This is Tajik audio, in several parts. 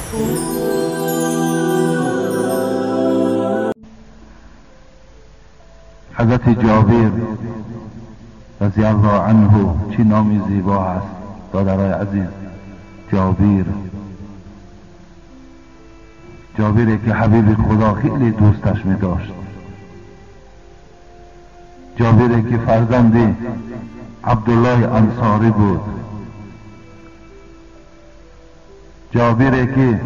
حضرت جابر رضی الله عنه چه نامی زیبا هست دادرای عزیز. جابر، جابری که حبیب خدا خیلی دوستش می داشت، جابری که فرزند عبدالله انصاری بود، جابری که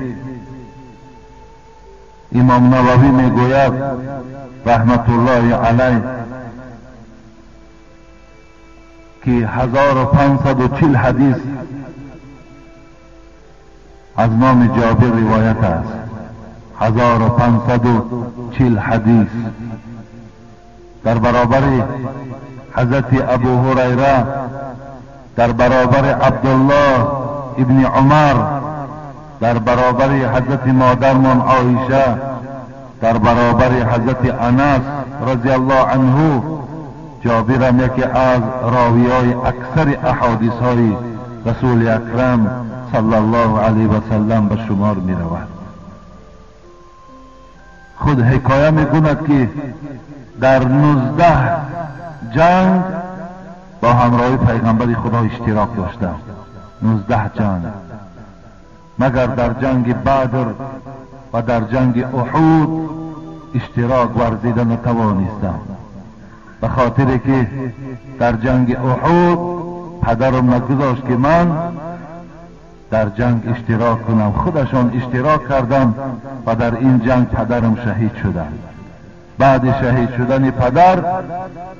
امام نووی می گوید رحمت الله علیه که 1540 حدیث از نام جابر روایت است. 1540 حدیث در برابر حضرت ابو هریره، در برابر عبدالله ابن عمر، در برابر حضرت مادرمان عایشه، در برابر حضرت انس رضی الله عنه، جابر هم یکی از راویای اکثر احادیث های رسول اکرم صلی الله علیه و سلم به شمار می رود. خود حکایه می کند که در 19 جنگ با همراهی پیغمبر خدا اشتراک داشته، 19 جنگ، مگر در جنگ بدر و در جنگ احد اشتراک ورزیده نتوانستم، به خاطر که در جنگ احد پدرم نگذاشت که من در جنگ اشتراک کنم، خودشان اشتراک کردم و در این جنگ پدرم شهید شدند. بعد شهید شدن پدر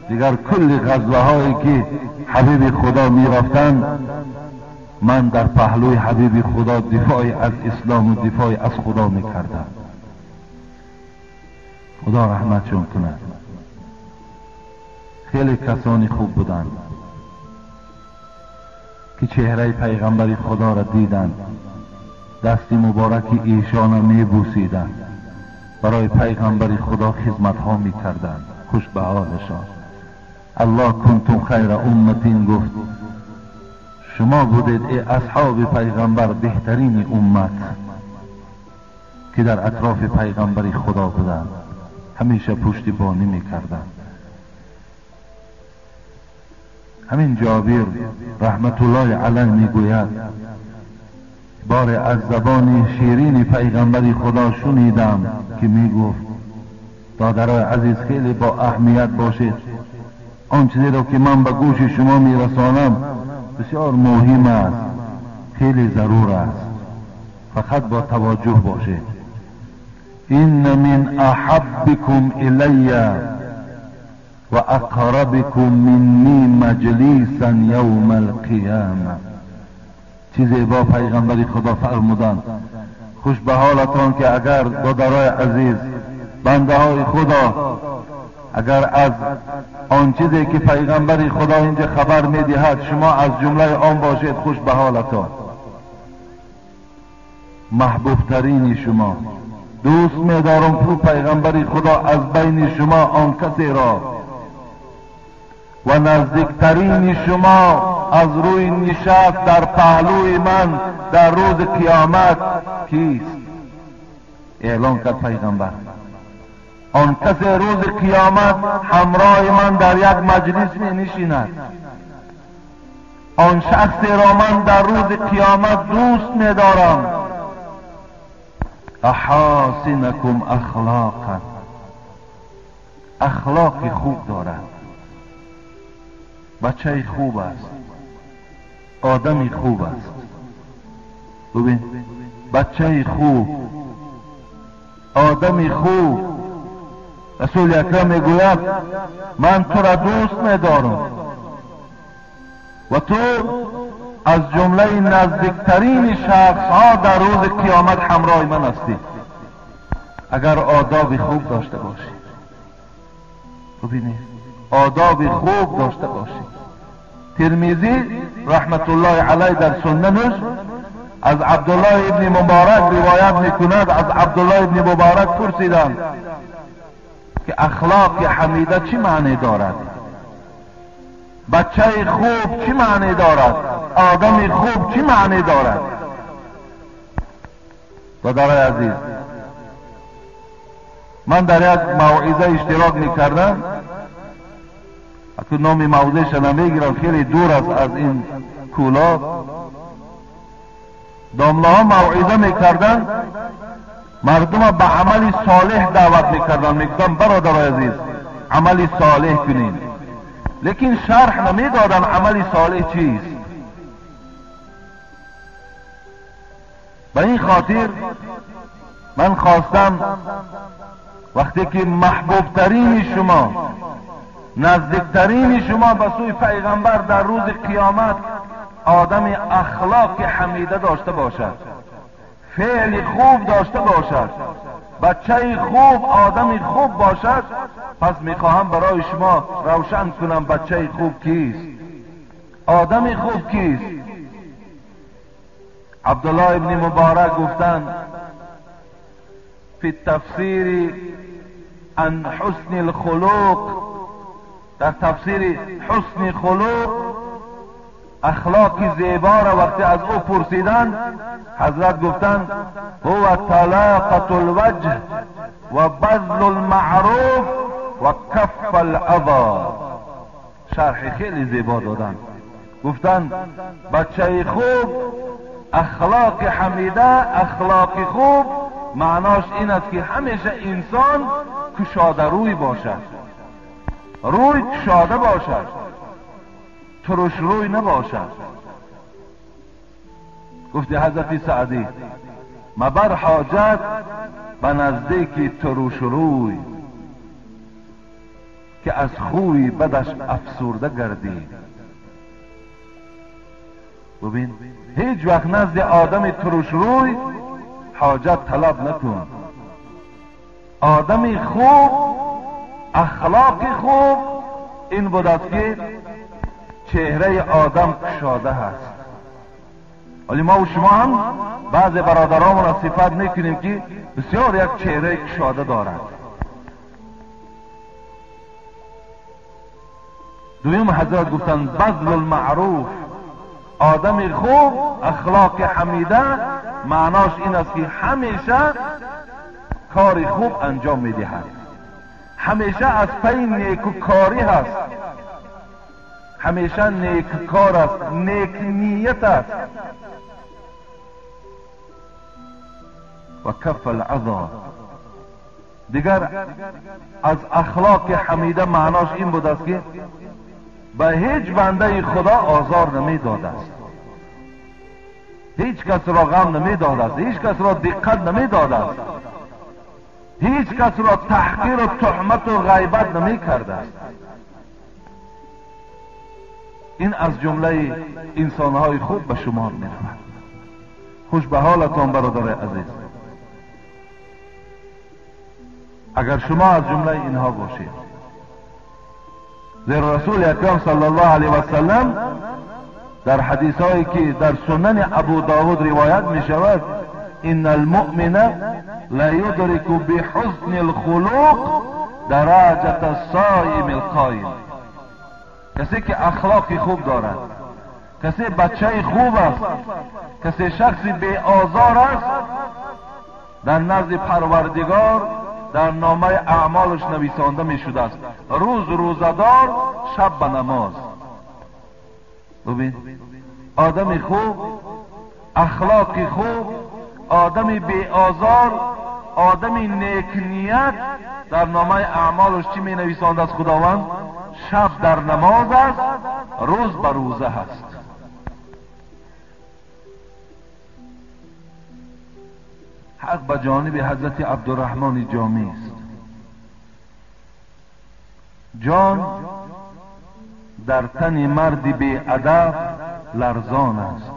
دیگر کل غزوه هایی که حبیب خدا می رفتند، من در پهلوی حبیب خدا دفاع از اسلام و دفاع از خدا می کردم. خدا رحمتشون کند. خیلی کسانی خوب بودند که چهره پیغمبر خدا را دیدند، دست مبارک ایشان را می بوسیدند، برای پیغمبر خدا خدمت ها می کردند. خوش به حالشان. الله کنتم خیر امتین گفت شما بودید ای اصحاب پیغمبر بهترین امت که در اطراف پیغمبر خدا بودند، همیشه پشتیبانی میکردند. همین جابر رحمت الله علیه میگوید بار از زبان شیرین پیغمبر خدا شنیدم که میگفت دادرای عزیز خیلی با اهمیت باشید، آن چیزی را که من به گوش شما میرسانم بسیار مهم است، خیلی ضرور است، فقط با توجه باشید. ان من احبکم الی و اقربکم منی مجلیسا یوم القیامه. چیزی با پیغمبر خدا فرمودند. خوش به حالتان که اگر دادرای عزیز، بنده های خدا، اگر از آن چیزی که پیغمبر خدا اینجا خبر میدهد شما از جمله آن باشید، خوش به حالتان. محبوب ترین شما دوست میدارم تو پیغمبر خدا از بین شما آن کسی را و نزدیکترین شما از روی نشست در پهلوی من در روز قیامت کیست؟ اعلان کرد پیغمبر آن کسی روز قیامت همراه من در یک مجلس می نشیند، آن شخصی را من در روز قیامت دوست می دارم. احاسنکم اخلاقا، اخلاق خوب دارد، بچه خوب است، آدمی خوب است. ببین، بچه خوب، آدمی خوب. رسول اکرم میگوید من تو را دوست میدارم و تو از جمله نزدیکترین شخص ها در روز قیامت همراه من هستی اگر آداب خوب داشته باشی. ببینید، آداب خوب داشته باشی. ترمذی رحمت الله علیه در سننش از عبدالله ابن مبارک روایت میکند، از عبدالله ابن مبارک پرسیدند که اخلاق حمیده چی معنی دارد؟ بچه خوب چی معنی دارد؟ آدم خوب چی معنی دارد؟ برادرای عزیز، من در یک موعظه اشتراک میکردم، تو نام موضعش نمیگیرم، خیلی دور است از این کولا. داملاها موعظه میکردن، مردم به عمل صالح دعوت میکردن، میگفتن برادرای عزیز عمل صالح کنین، لیکن شرح نمیدادن عمل صالح چیست. به این خاطر من خواستم وقتی که محبوب ترین شما، نزدیکترین شما به سوی پیغمبر در روز قیامت آدم اخلاق حمیده داشته باشد، فعل خوب داشته باشد، بچه خوب، آدم خوب باشد، پس میخواهم برای شما روشن کنم بچه خوب کیست، آدم خوب کیست. عبدالله ابن مبارک گفتند فی تفسیر عن حسن الخلق، در تفسیر حسن خلق اخلاق زیبا را وقتی از او پرسیدند، حضرت گفتند هو طلاقة الوجه و بذل المعروف و کف الاذی. شرح خیلی زیبا دادند، گفتند بچه خوب، اخلاق حمیده، اخلاق خوب معناش این است که همیشه انسان کشاده روی باشد، روی کشاده باشد، ترش روی نباشد. گفتی حضرت سعدی مبر حاجت به نزدیک ترش روی، که از خوی بدش افسرده گردی. ببین هیچ وقت نزد آدم ترش روی حاجت طلب نکن. آدم خوب، اخلاق خوب این بود است که چهره آدم کشاده هست. ولی ما و شما هم بعض برادرامون را صفت میکنیم که بسیار یک چهره کشاده دارد. دویم حضرت گفتن بذل المعروف، آدم خوب، اخلاق حمیده معناش این است که همیشه کار خوب انجام میدهد، همیشه از پی نیکوکاری هست، همیشه نیکوکار است، نیک نیت است. و کف الاذی، دیگر از اخلاق حمیده معناش این بود است که به هیچ بنده خدا آزار نمیداد است، هیچ کس را غم نمیداد است، هیچ کس را دقت نمیداد است، هیچ کس را تحقیر و تهمت و غیبت نمی کرده است. این از جمله انسانهای خوب به شمار می رود. خوش به حالتان برادر عزیز، اگر شما از جمله اینها باشید. زیرا رسول اکرم صلی الله علیه و سلم در حدیث هایی که در سنن ابو داود روایت می شود، ان المؤمن لا يدرك بحسن الخلق درجة الصائم القائم. کسی که اخلاق خوب دارد، کسی بچه خوب است، کسی شخصی بی آزار است، در نزد پروردگار در نامه اعمالش نویسانده می شده است، روز روزدار، شب به نماز. ببین آدم خوب، اخلاق خوب، آدم بی آزار، آدم نیک نیت، در نامه اعمالش چی می نویساند از خداوند؟ شب در نماز است، روز به روزه است. حق به جانب حضرت عبدالرحمن جامی است. جان در تن مرد بی ادب لرزان است.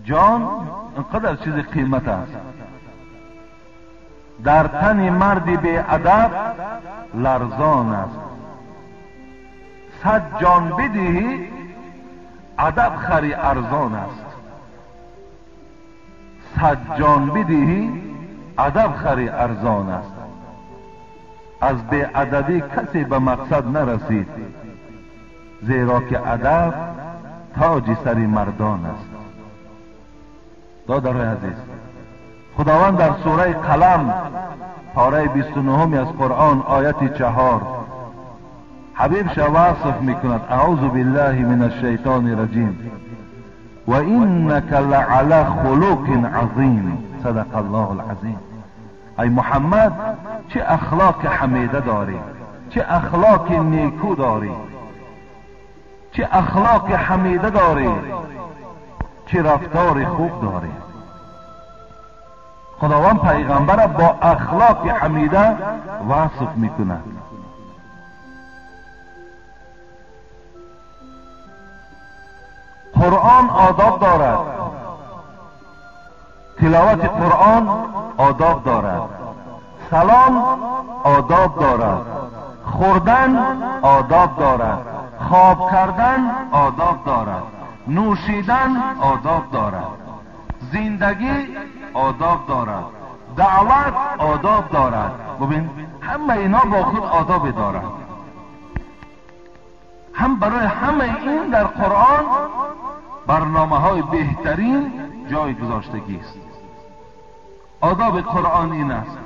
جان اینقدر چیز قیمت است، در تن مرد بی ادب لرزان است. 100 جان بدهی ادب خری ارزان است. 100 جان بدهی ادب خری ارزان است. از بی ادبی کسی به مقصد نرسید، زیرا که ادب تاج سر مردان است. دادرای عزیز، خداوند در سوره قلم پاره 29 از قرآن آیت 4 حبیب وصف میکند: اعوذ بالله من الشیطان الرجیم و انک لعلی خلق عظیم. صدق الله العظیم. ای محمد، چه اخلاق حمیده داری، چه اخلاق نیکو داری، چه اخلاق حمیده داری، چه رفتار خوب داری. خداوند پیغمبر با اخلاق حمیده وصف میکند. قرآن آداب دارد، تلاوت قرآن آداب دارد، سلام آداب دارد، خوردن آداب دارد، خواب کردن آداب دارد، نوشیدن آداب دارد، زندگی آداب دارد، دعوت آداب دارد. ببین همه اینا با خود آداب دارد. هم برای همه این در قرآن برنامه های بهترین جای گذاشتگی است. آداب قرآن این است: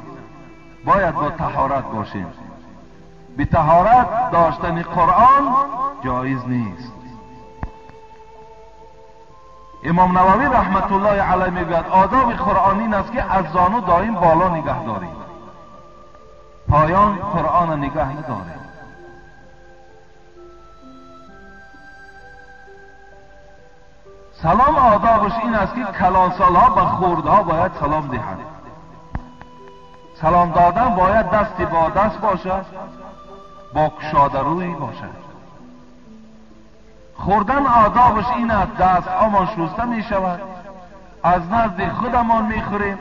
باید با طهارت باشیم. بی طهارت داشتن قرآن جایز نیست. امام نووی رحمت الله علیه میگوید آداب قرآن این است که از زانو دائم بالا نگه داریم، پایان قرآن نگه نداریم. سلام آدابش این است که کلانسالها به خوردها باید سلام دهند. سلام دادن باید دستی با دست باشد، با کشاده روی باشد. خوردن آدابش این است دست هامان شسته می شود، از نزد خودمان می خوریم،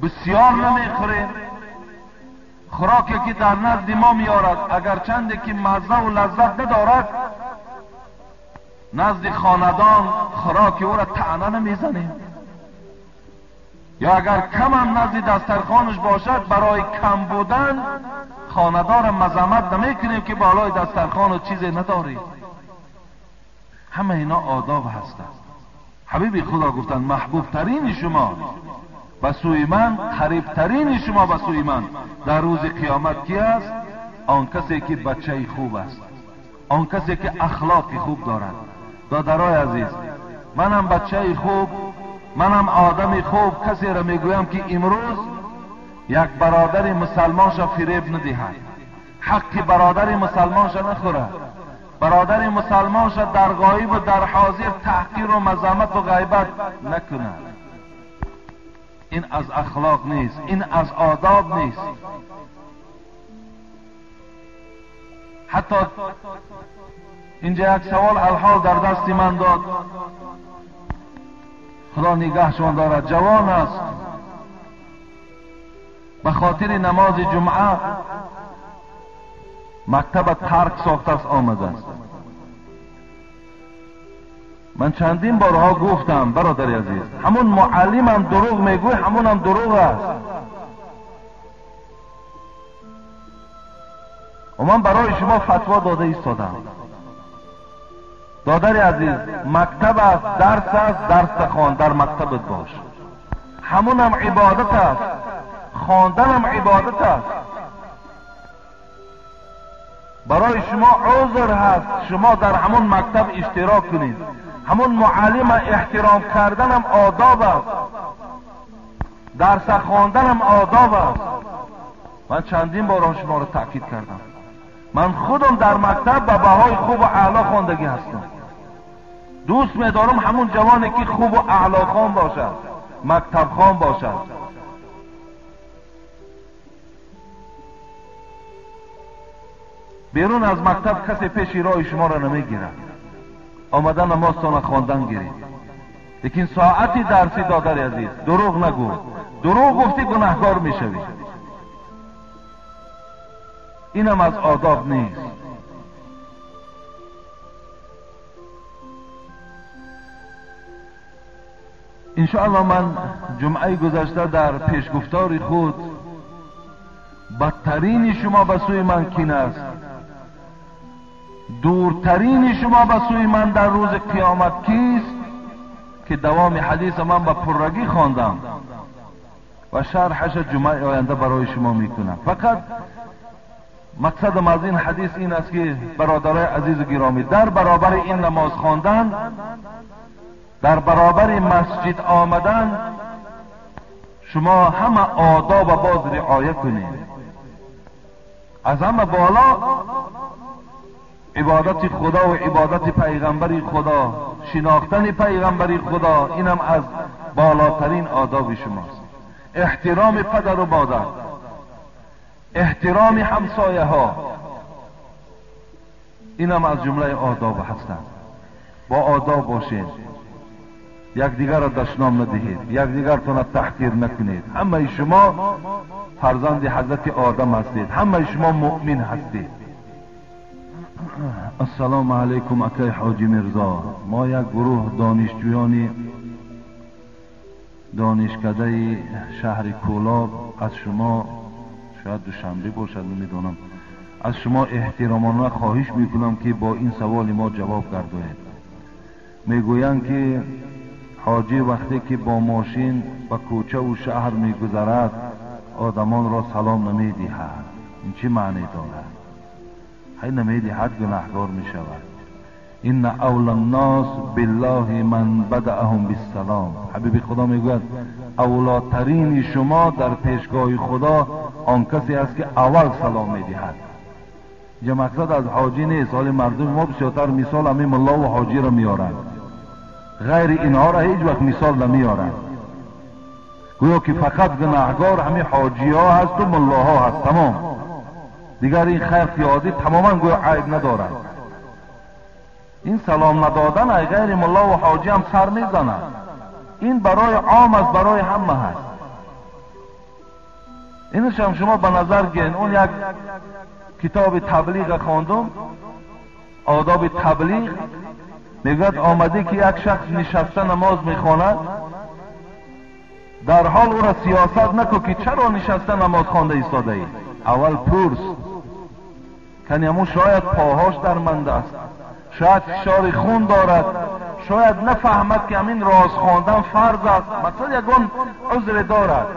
بسیار نمی خوریم. خوراکی که در نزد ما میارد اگر چند که مزه و لذت ندارد، نزد خاندان خوراک او را طعنه نمیزنیم، یا اگر کم هم نزد دسترخوانش باشد برای کم بودن خاندار مذمت نمیکنیم که بالای دسترخوان چیزی نداری. همه اینا آداب هستند. حبیب خدا گفتند محبوب ترین شما به سوی من، قریب ترین شما به سوی من در روز قیامت کی است؟ آن کسی که بچه خوب است، آن کسی که اخلاق خوب دارد. دادرای عزیز، منم بچه خوب، منم آدم خوب، کسی را میگویم که امروز یک برادر مسلمانش فریب ندهد، حق برادر مسلمانش نخورد، برادر مسلمانش در غایب و در حاضر تحقیر و مذمت و غیبت نکند. این از اخلاق نیست، این از آداب نیست. حتی اینجا یک سوال الحال در دست من داد، خدا نگهشان دارد، جوان است، به خاطر نماز جمعه مکتب ترک ساخته است آمده است. من چندین بارها گفتم برادر عزیز، همون معلمم دروغ میگوی، همون هم دروغ است. و من برای شما فتوا داده ایستادم. دادر عزیز، مکتب است، درس است، درس خوان، در مکتبت باش. همون هم عبادت است، خواندن هم عبادت است. برای شما عذر هست، شما در همون مکتب اشتراک کنید. همون معلم احترام کردن هم آداب است، درس خواندن هم آداب است. من چندین بار شما را تاکید کردم. من خودم در مکتب به بهای خوب و اعلی خواندگی هستم. دوست می‌دارم همون جوانی که خوب و اعلی خوان باشد، مکتب خوان باشد. بیرون از مکتب کسی پیش راه شما را نمیگیرد. آمدن نمازتان خواندن گیرید، لیکن ساعتی درسی دادر عزیز دروغ نگو. دروغ گفتی گناهکار میشوی. اینم از آداب نیست. انشاءالله من جمعه گذشته در پیشگفتار خود بدترین شما به سوی من کین است، دورترین شما به سوی من در روز قیامت کیست؟ که دوام حدیث من با پرگی خواندم و شرحش جمعه آینده برای شما میکنم. فقط مقصدم از این حدیث این است که برادرای عزیز و گرامی، در برابر این نماز خواندن، در برابر مسجد آمدن، شما همه آداب باز رعایت کنید. از همه بالا عبادت خدا و عبادت پیغمبر خدا، شناختن پیغمبر خدا، اینم از بالاترین آداب شماست. احترام پدر و مادر، احترام همسایه ها، اینم از جمله آداب هستند. با آداب باشید، یکدیگر را دشنام ندهید، یکدیگرتان را تحقیر نکنید. همه شما فرزند حضرت آدم هستید، همه شما مؤمن هستید. السلام علیکم اکای حاجی میرزا. ما یک گروه دانشجویان دانشکده شهر کولاب از شما، شاید دوشنبه باشد نمیدانم، از شما احترامانه خواهش میکنم که با این سوال ما جواب گردانید. میگویند که حاجی وقتی که با ماشین به کوچه و شهر میگذرد آدمان را سلام نمیدهد. این چه معنی دارد؟ هی نمیدهد گناهگار میشود. ان اولی الناس بالله من بدأهم بالسلام. حبیب خدا میگوید اولاترین شما در پیشگاه خدا آن کسی است که اول سلام میدهد. اینجا مقصد از حاجی نیست. حال مردم ما بسیارتر مثال همین ملا و حاجی را میارند، غیر اینها را هیچ وقت مثال نمیارند. گویا که فقط گناهگار همین حاجی ها هست و ملاها هست، تمام. دیگر این خلق عادی تماما گویا عیب ندارند. این سلام ندادن ای غیر ملا و حاجی هم سر میزند. این برای عام است، برای همه هست. اینش هم شما به نظر گیرین. اون یک کتاب تبلیغ خواندم، آداب تبلیغ، میگوید آمده که یک شخص نشسته نماز میخواند، در حال او را سیاست نکن که چرا نشسته نماز خوانده ایستاده ای. اول پرس کنی همون شاید پاهاش درمنده است، شاید فشار خون دارد، شاید نفهمد که همین راز خواندن فرض است، مثلا یگان عذر دارد.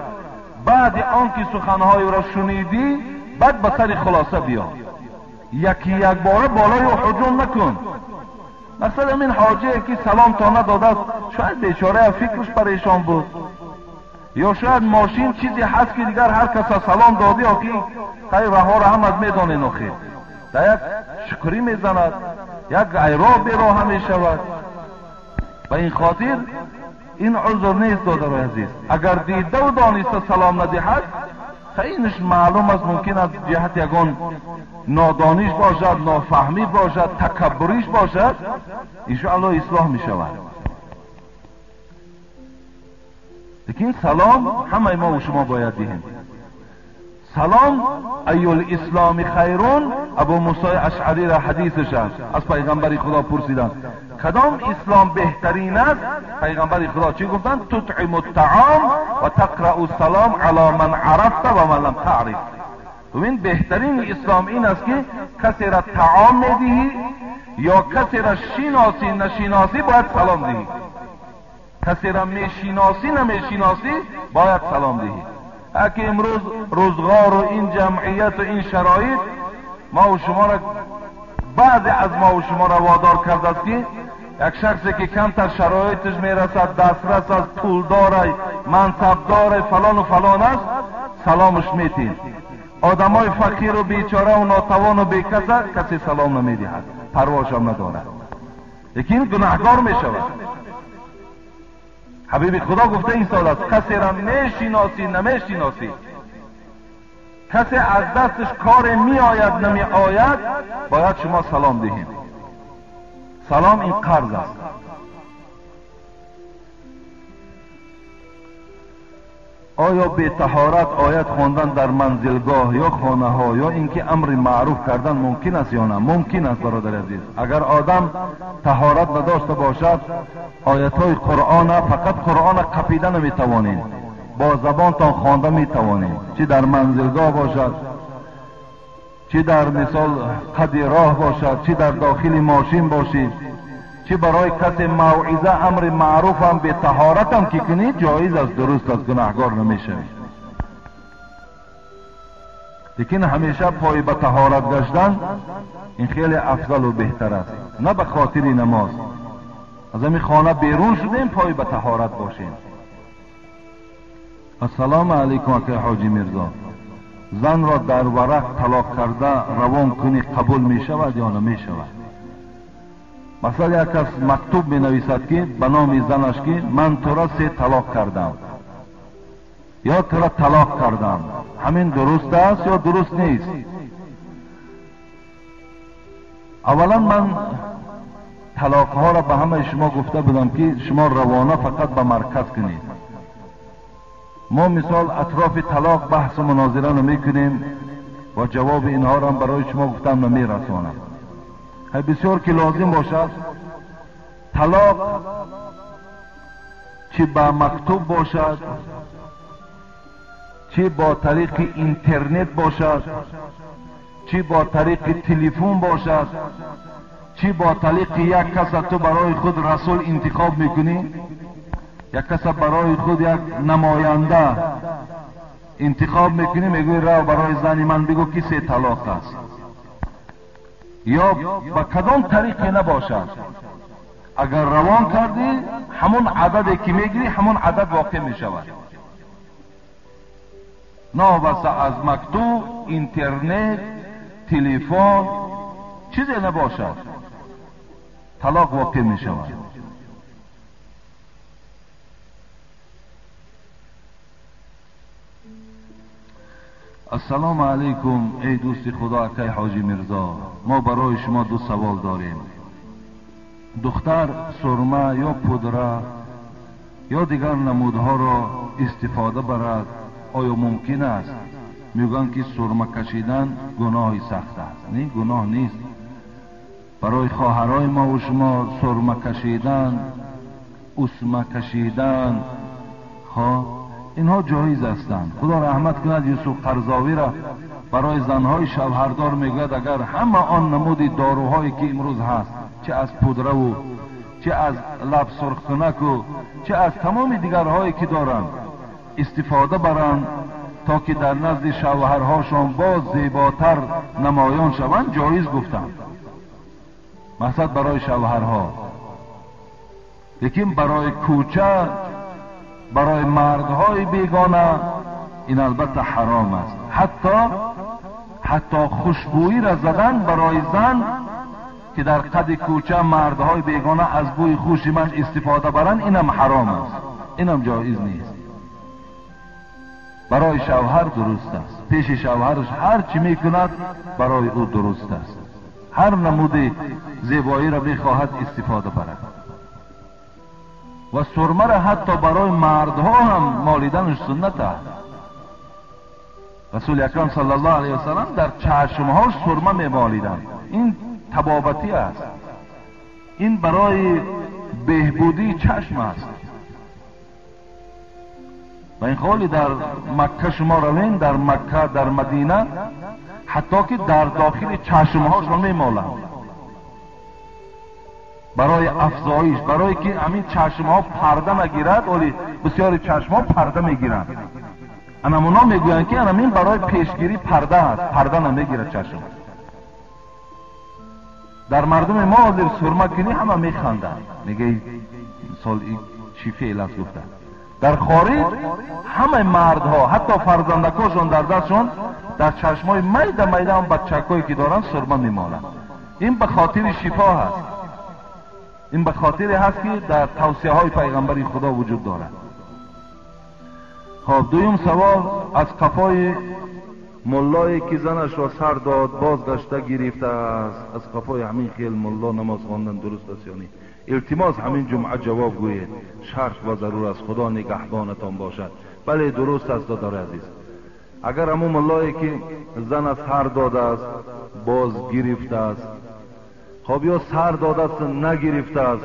بعد آنکه سخنهای را شنیدی بعد به سر خلاصه بیا، یکی یک باره بالای او هجوم نکن. مثلا این حاجی که سلام تا نداده است، شاید بیچاره فکرش پریشان بود، یا شاید ماشین چیزی هست که دیگر هر کس سلام دادی آخی خیلی راه را هم از میدانین، آخی در یک شکری میزند، یک عیراب راه می شود. به این خاطر این عذر نیست دادرای عزیز. اگر دیده و دانسته سلام ندهد اینش معلوم است، ممکن از جهت یگان نادانیش باشد، نافهمی باشد، تکبریش باشد، انشاءالله اصلاح می شود. لیکن سلام همه ما و شما باید دهیم. سلام ای الاسلام خیرون، ابو موسی اشعری را حدیثش است، از پیغمبر خدا پرسیدند کدام اسلام بهترین است؟ پیغمبر خدا چی گفتند؟ تطعم الطعام و تقرأ السلام علی من عرفت و من لم تعرف. ببین بهترین اسلام این است که کسی را طعام میدهی یا کسی را شناسی نشناسی باید سلام دهی، کسی را میشناسی نمیشناسی باید سلام دهی. اگه امروز روزگار و این جمعیت و این شرایط ما و شما را، بعضی از ما و شما را وادار کرده است که یک شخصی که کمتر شرایطش میرسد، دسترس است، پول داره، منصب داره، فلان و فلان است، سلامش میتین. آدمای فقیر و بیچاره و ناتوان و بیکس کسی سلام نمیدهد، پرواش هم ندارد، لیکن گناهگار میشود. حبیب خدا گفته این سال است کسی را میشناسی نمیشناسی، کسی از دستش کار میآید نمیآید، باید شما سلام دهیم. سلام این قرض است. آیا به طهارت آیت خواندن در منزلگاه یا خانه ها یا اینکه امر معروف کردن ممکن است یا نه؟ ممکن است برادر عزیز. اگر آدم طهارت نداشته باشد آیت های قرآن، فقط قرآن قپیده نمیتوانید، با زبانتان خوانده میتوانید، چی در منزلگاه باشد، چی در مثال قد راه باشد، چی در داخل ماشین باشید، چی برای کسی موعظه امر معروف هم به طهارت هم که کنی جایز است، درست است، گناهگار نمیشوی. لیکن همیشه پای به طهارت گشتن این خیلی افضل و بهتر است، نه به خاطر نماز. از همین خانه بیرون شدیم پای به طهارت باشیم. السلام علیکم اکای حاجی میرزا، زن را در ورق طلاق کرده روان کنی قبول می شود یا نمی شود؟ مثلا یک کس مکتوب می نویسد که به نام زنش که من تو را 3 طلاق کردم یا تو را طلاق کردم، همین درست است یا درست نیست؟ اولا من طلاق ها را به همه شما گفته بودم که شما روانه فقط به مرکز کنید. ما مثال اطراف طلاق بحث و مناظره نمیکنیم و جواب اینها را برای شما گفتم نمیرسانم. بسیار که لازم باشد طلاق چه با مکتوب باشد، چه با طریق اینترنت باشد، چه با طریق تلفن باشد، چه با طریق یک کس تو برای خود رسول انتخاب میکنی، یک کس برای خود یک نماینده انتخاب میکنی، میگوی رو برای زن من بگو که 3 طلاق است، یا با کدام طریقی نباشد، اگر روان کردی همون عددی که میگیری همون عدد واقع میشود. نابسته از مکتوب، اینترنت، تلفن، چیزی نباشد، طلاق واقع میشود. السلام علیکم ای دوست خدا اکای حاجی میرزا، ما برای شما 2 سوال داریم. دختر سرمه یا پودره یا دیگر نمودها را استفاده برد آیا ممکن است؟ میگن که سرمه کشیدن گناه سخت است. نه، گناه نیست. برای خواهرای ما و شما سرمه کشیدن، اسمه کشیدن، خواه اینها جایز هستند. خدا رحمت کند یوسف قرضاوی را برای زنهای شوهردار میگوید اگر همه آن نمود داروهایی که امروز هست، چه از پودره و چه از لب سرخ کنک و چه از تمام دیگرهایی که دارند استفاده برند تا که در نزد شوهرهاشان باز زیباتر نمایان شوند، جایز گفتند. مقصد برای شوهرها. لیکن برای کوچه، برای مردهای بیگانه این البته حرام است. حتی خوشبویی را زدن برای زن که در قد کوچه مردهای بیگانه از بوی خوش من استفاده برن، اینم حرام است، اینم جایز نیست. برای شوهر درست است، پیش شوهرش هر چی میکند برای او درست است، هر نمود زیبایی را میخواهد استفاده برد. و سرمه را حتی برای مردها هم مالیدنش سنت است. رسول اکرم صلی الله علیه وسلم در چشمهاش سرمه میمالیدند. این طبابتی است، این برای بهبودی چشم است. و این خالی در مکه شما روین، در مکه، در مدینه، حتی که در داخل چشمهاشون میمالند برای افزایش، برای که همین چشمها پرده نگیرد. ولی بسیاری چشمها پرده میگیرند، انمونا میگویند که انمین برای پیشگیری پرده است، پرده نمیگیرد چشم. در مردم ما حاضر سرمه کنی همه میخندند، میگه سال چی فعل است گفتن. در خارج همه مردها حتی فرزندکاشون در دستشون در چشمای میده میده هم بچکایی که دارن سرمه میمالند. این به خاطر شفا هست، این به خاطر هست که در توصیه های پیغمبری خدا وجود دارد. خب دویم سوال از قفای ملایی که زنش را سر داد بازگشته گرفته است، از قفای همین خیل ملا نماز خواندن درست است یا نه؟ التماس همین جمعه جواب گویید، شرط و ضرور است. خدا نگهبانتان باشد. بله درست است دادار عزیز. اگر همون ملایی که زن سر داده است باز گرفته است، خب یا سر داده است نگرفته است،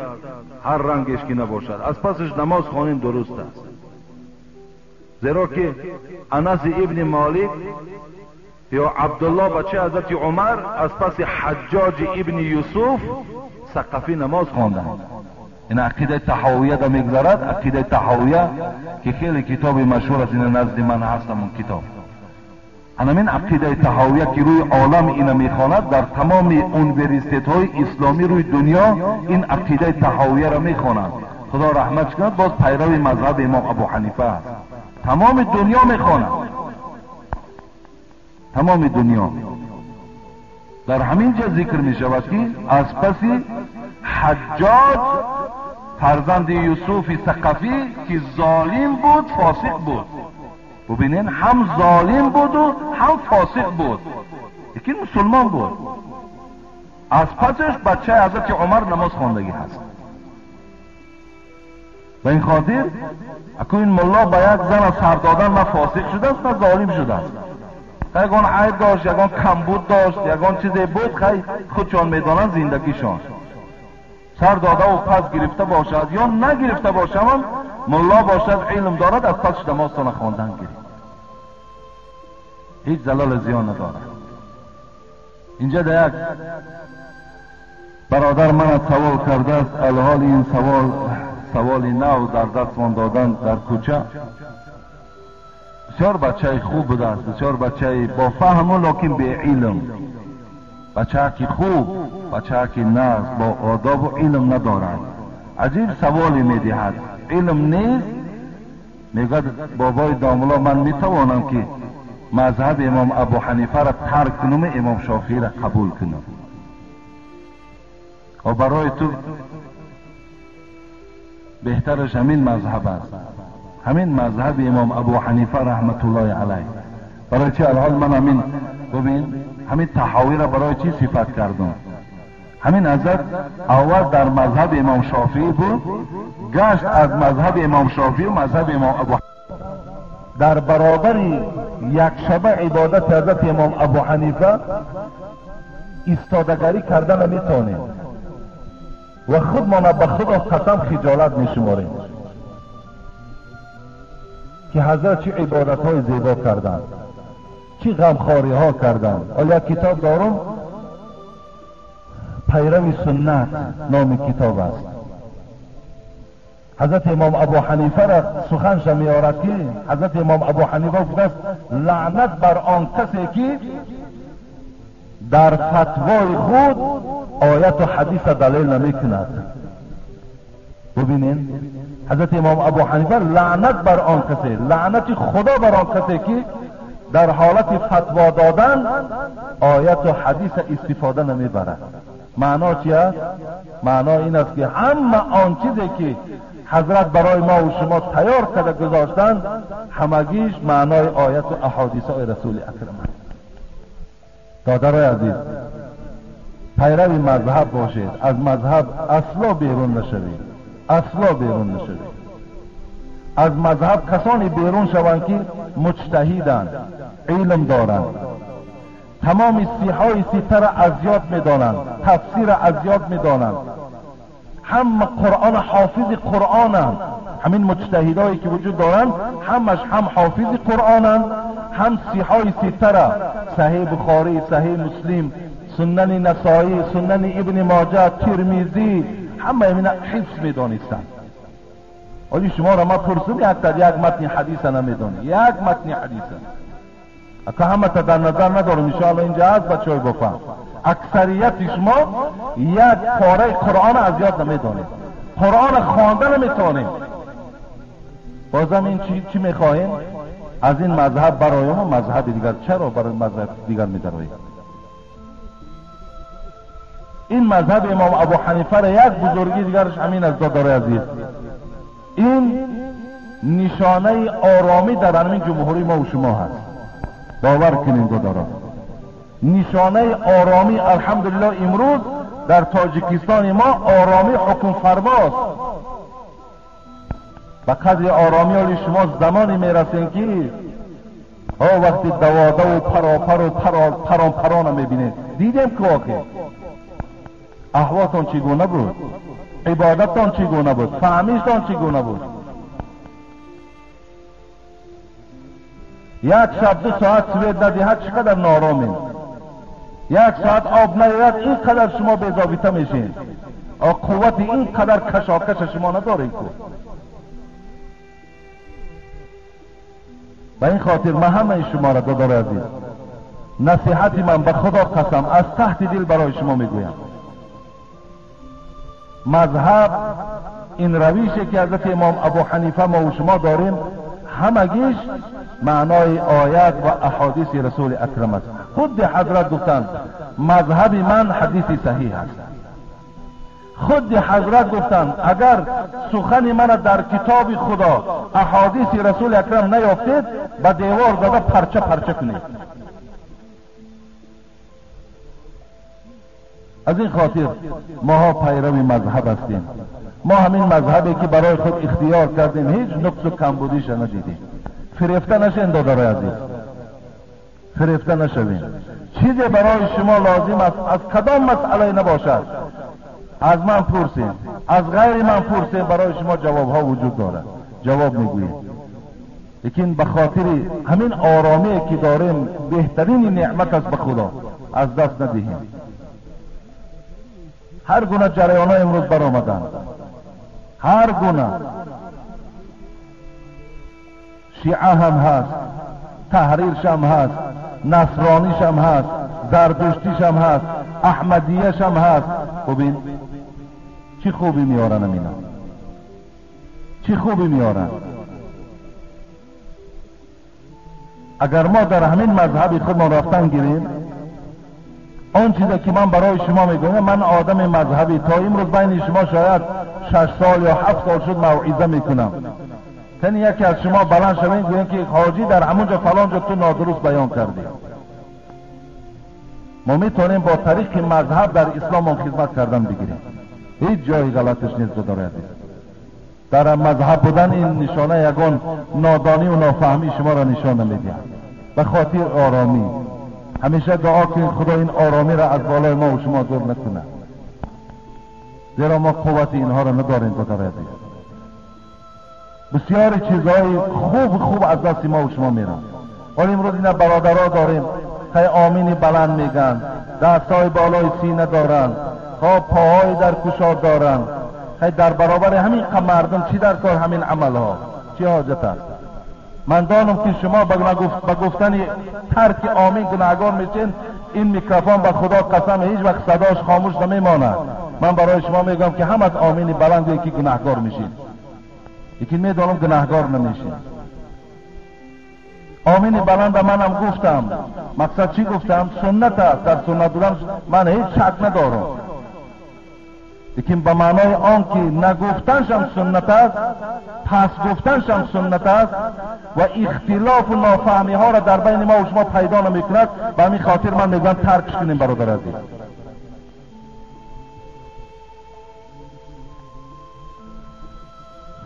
هر رنگش که نباشد، از پسش نماز خوانیم درست است. زیرا که انس ابن مالک یا عبدالله بچه حضرت عمر از پس حجاج ابن یوسف Сақафӣ намоз хонданд. Ин ақидаи Таҳовия да мегузарад, ақидаи Таҳовия ки хеле китоби машҳур аст, ина назди ман ҳаст ҳамон китоб. Ҳамин ақидаи Таҳовия ки рӯи олам ина мехонад, дар тамоми университетҳои исломӣ рӯи дунё ин ақидаи Таҳовияро мехонанд. Худо раҳмат кунад, боз пайрави мазҳаби имом Абу Ҳанифа аст. Тамоми дунё мехонад, тамоми дунё. Дар ҳамин ҷо зикр мешавад ки аз паси Ҳаҷҷоҷ фарзанди Юсуфи Сақафӣ ки золим буд, фосиқ буд. Бубинед, ҳам золим буду ҳам фосиқ буд, лекин мусулмон буд. Аз пасаш бачаи ҳазрати Умар намоз хондагӣ ҳаст. Ба ин хотир аку ин мулло ба як зана сар додан на фосиқ шудааст, на золим шудааст. Ягон айб дошт, ягон камбуд дошт, ягон чизе буд, хай худшон медонанд зиндагишон. Сар додаву пас гирифта бошад ё нагирифта бошам, мулло бошад, илм дорад, аз пасш намозтона хондан гирифт, ҳеҷ залал зиён надорад. Инҷа да як бародар мана савол кардааст. Алҳол ин савол саволи нав дар дастмон додан дар кӯча. Бисёр бачаи хуб будааст, бисёр бачаи бофаҳму лекин беилм, бачаки хуб, бачаки нағз, бо одобу илм надорад. Аҷиб саволе медиҳад, илм нест. Мегӯяд: бобои домулло, ман метавонам ки мазҳаби имом Абу Ҳанифаро тарк кунум, имом Шофииро қабул кунам? Ва барои ту беҳтараш ҳамин мазҳаб аст, ҳамин мазҳаби имом Абу Ҳанифа раҳматуллоҳи алайҳ. Барои чи алҳол ман ҳамин, бубин, ҳамин Таҳовиро барои чӣ сифат кардум? Ҳамин ҳазрат аввал дар мазҳаби имом Шофиӣ буд, гашт аз мазҳаби имом Шофиӣ мазҳаби имом Абу. Дар баробари якшаба ибодати ҳазрати имом Абу Ҳанифа истодагарӣ карда наметавонем ва худмона ба худо қасам хиҷолат мешуморем ки ҳазрат чӣ ибодатҳои зебо карданд, чӣ ғамхориҳо карданд. Ҳол як китоб дорум, Пайрави суннат номи китоб аст. Ҳазрати имом Абу Ҳанифаро суханша меорад ки ҳазрати имом Абу Ҳанифа гуфтааст: лаънат бар он касе ки дар фатвои худ ояту ҳадиса далел намекунад. Бубинед, ҳазрати имом Абу Ҳанифа: лаънат бар он касе, лаънати худо бар он касе ки дар ҳолати фатво додан ояту ҳадиса истифода намебарад. Маъно чи аст? Маъно ин аст ки ҳама он чизе ки ҳазрат барои мо ва шумо тайёр карда гузоштанд, ҳамагиш маънои ояту аҳодисҳои расули акрам аст. Додарои азиз, пайрави мазҳаб бошед, аз мазҳаб асло берун нашавед, асло берун нашавед. Аз мазҳаб касоне берун шаванд ки муҷтаҳиданд, илм доранд, тамоми сиҳои ситтара аз ёд медонанд, тафсира аз ёд медонанд, ҳама Қуръон ҳофизи Қуръонанд. Ҳамин муҷтаҳидое ки вуҷуд доранд, ҳамаш ҳам ҳофизи Қуръонанд, ҳам сиҳои ситтара, Саҳиҳ Бухорӣ, Саҳиҳ Муслим, Суннани Насоӣ, Суннани Ибни Моҷа, Тирмизӣ, ҳама ина ҳифз медонистанд. Оли шуморо ман пурсум, як матни ҳадиса намедонӣ, як матни ҳадиса. Ака ҳамата дар назар надорам, иншоалло инҷа ҳаст бачаҳои бофаҳм. Аксарияти шумо як пораи Қуръона аз ёд намедонед, Қуръона хонда наметавонед. Бозам ин чӣ мехоҳем? Аз ин мазҳаб бароем мазҳаби дигар. Чаро барои мазҳаби дигар медароем? Ин мазҳаби имом Абу Ҳанифаро як бузургии дигараш ҳамин аст, додарои азиз. Ин нишонаи оромӣ дар ҳамин ҷумҳурии мо ва шумо ҳаст. Бовар кунем, додаро, нишонаи оромӣ алҳамдулиллоҳ имрӯз дар Тоҷикистони мо оромӣ ҳукмфармост. Ба қадри оромӣ оли шумо замоне мерасем ки вақти даводаву паропару паронпарона мебинед. Дидем ки охир аҳволтон чӣ гуна буд, ибодаттон чӣ гуна буд, фаҳмиштон чӣ гуна буд. Як шаб 2 соат свет надиҳад, чӣ қадар норомем. Як соат об наояд, ин қадар шумо безобита мешед. قوت این قدر کشاکش شما ندارین کو. به این خاطر من همه شما را دادار عزیز، نصیحت من به خدا قسم از تحت دل برای شما میگویم، مذهب این رویشی که حضرت امام ابو حنیفه ما و شما داریم همگیش معنای آیات و احادیث رسول اکرم است. خود حضرت گفتند مذهب من حدیث صحیح است. خود حضرت گفتند اگر سخن من در کتاب خدا احادیث رسول اکرم نیافتید به دیوار زده پرچه پرچه کنید. از این خاطر ماها پیرو مذهب هستیم. ما همین مذهبی که برای خود اختیار کردیم هیچ نقص و کمبودیش ندیدیم. فریفته نشین دادرای عزیز، فریفته نشوین. چیزی برای شما لازم است از کدام مسئله نباشد از من پرسین، از غیر من پرسین، برای شما جواب ها وجود دارد، جواب میگوییم. لیکن به خاطر همین آرامی که داریم بهترین نعمت است به خدا از دست ندهیم. هر گونه جریان ها امروز برآمدند، هر گونه شیعه هم هست، تحریرش هم هست، نصرانیش هم هست، زردشتیش هم هست، احمدیش هم هست. ببین چی خوبی میارن اینا، چی خوبی میارن. اگر ما در همین مذهب خودمان رفتن گیریم، آن چیزی که من برای شما میگویم، من آدم مذهبی تا امروز بین شما شاید 6 سال یا 7 سال شد موعظه میکنم، تنی یکی از شما بلند شوین گوین که حاجی در همونجا فلان جا تو نادرست بیان کردی. ما میتونیم با طریق مذهب در اسلام هم خدمت کردن بگیریم، هیچ جای غلطش نیست. داره در مذهب بودن این نشانه یگان نادانی و نافهمی شما را نشان نمیده. به خاطر آرامی همیشه دعا کنید خدا این آرامی را از بالای ما و شما دور نکنه، زیرا ما قوت اینها را نداریم. داره بسیاری چیزهای خوب خوب از دست ما و شما میرن. ولی امروز اینا برادرها داریم خیلی آمینی بلند میگن، دستای بالای سینه دارن، خواب پاهای در کشاد دارن، خیلی در برابر همین مردم چی در کار همین عملها چی حاجت است؟ من دانم که شما به گفتن ترک آمین گناهگار میشین. این میکروفون به خدا قسم هیچ وقت صداش خاموش نمیماند. من برای شما میگم که هم از آمین بلند یکی گناهگار میشین، یکی میدانم گناهگار نمیشین. آمین بلند منم گفتم، مقصد چی گفتم؟ سنت است، در سنت بودن من هیچ شک ندارم، لیکن به معنای آن که نگفتنشم سنت است، پس گفتنشم سنت است و اختلاف و نافهمی ها را در بین ما و شما پیدا نمیکند. به همین خاطر من میگم ترکش کنیم برادر عزیز.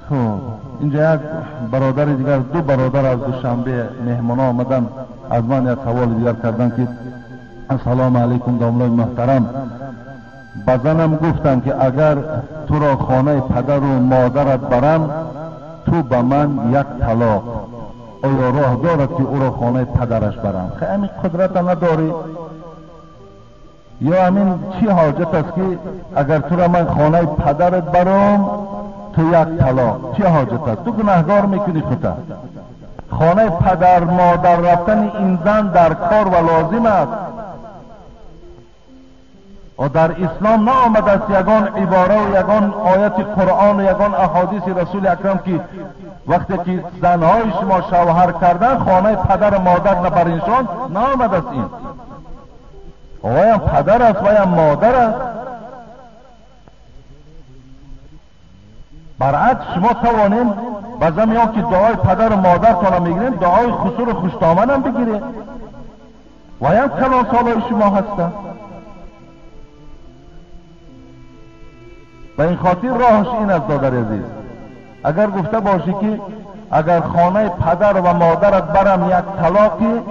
خب اینجا یک برادر دیگر، دو برادر از دوشنبه مهمان آمدن، از من یک سوال دیگر کردن که السلام علیکم داملای محترم، به زنم گفتم که اگر تو را خانه پدر و مادرت برم تو به من یک طلاق، آیا راه دارد که او را خانه پدرش برم؟ خیلی همین قدرت نداری یا همین چی حاجت است که اگر تو را من خانه پدرت برم تو یک طلاق، چی حاجت است؟ تو گناهگار میکنی خودت. خانه پدر مادر رفتن این زن در کار و لازم است. و در اسلام نآمده است یگان عباره و یگان آیت قرآن و یگان احادیث رسول اکرم که وقتی که زنهای شما شوهر کردن خانه پدر و مادر نبرینشان، نآمده است. این وایم پدر است وایم مادر است. برعکس شما توانیم بعضا یا که دعای پدر و مادرتان میگیریم، دعای خسور و خوشدامن هم بگیریم، وایم کلان سالای شما هستن. به این خاطر راهش این است دادر عزیز، اگر گفته باشی که اگر خانه پدر و مادرت برم یک طلاقی،